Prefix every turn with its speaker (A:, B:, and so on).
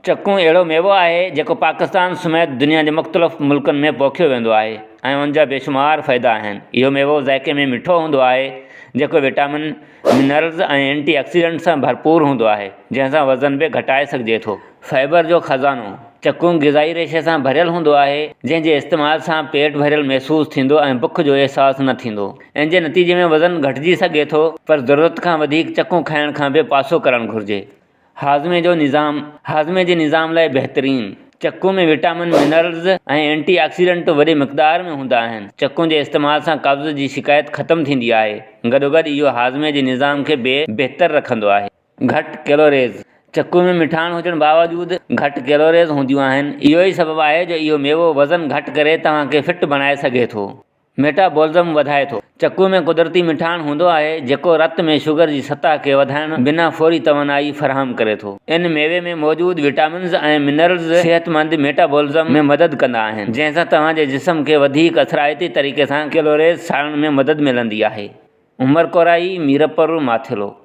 A: چڪون اهڙو ميوو آهي جيڪو پاڪستان سميت دنيا جي مختلف ملڪن ۾ پوکيو ويندو آهي ۽ ان جا بيشمار فائدا آهن. اهو ميوو ذائقي ۾ مٺو هوندو آهي جيڪو وٽامن، منرلز ۽ اينٽي آڪسيڊنٽس سان ڀرپور هوندو آهي جنهن سان وزن به گهٽائي سگهجي ٿو. فائبر جو خزانو، چڪون غذائي ريشي سان ڀريل هوندو آهي جنهن جي استعمال سان پيٽ ڀريل محسوس ٿيندو ۽ بک جو احساس نه ٿيندو. ان جي نتيجي ۾ وزن گهٽجي سگهي ٿو پر ضرورت کان وڌيڪ چڪون کائڻ کان به پاسو ڪرڻ گهرجي. هاضمي جو نظام، هاضمي جي نظام لاء بهترين. چڪون ۾ وٽامن، منرلز ۽ اينٽي آڪسيڊنٽ وڏي مقدار ۾ هوندا آهن. چڪون جي استعمال سان قبض جي شڪايت ختم ٿيندي آهي. گڏوگڏ اهو هاضمي جي نظام کي به بهتر رکندو آهي. گهٽ ڪيلوريز، چڪون ۾ مٺاڻ هجڻ باوجود گهٽ ڪيلوريز هونديون آهن. اهو ئي سبب آهي جو اهو ميوو وزن گهٽ ڪري توهان کي فٽ بڻائي سگهي ٿو. ميٽابولزم وڌائي ٿو. چڪو ۾ قدرتي مٺاڻ هوندو آهي، جيڪو رت ۾ شگر جي سطح کي وڌائڻ بنا فوري توانائي فراهم ڪري ٿو. ان ميوي ۾ موجود وٽامنز ۽ منرلز صحتمند ميٽابولزم ۾ مدد ڪندا آهن، جنهن سان توهان جي جسم کي وڌيڪ اثرائتي طريقي سان ڪيلوريز ساڙڻ ۾ مدد ملندي آهي. عمر ڪورائي، ميرپور ماٿيلو.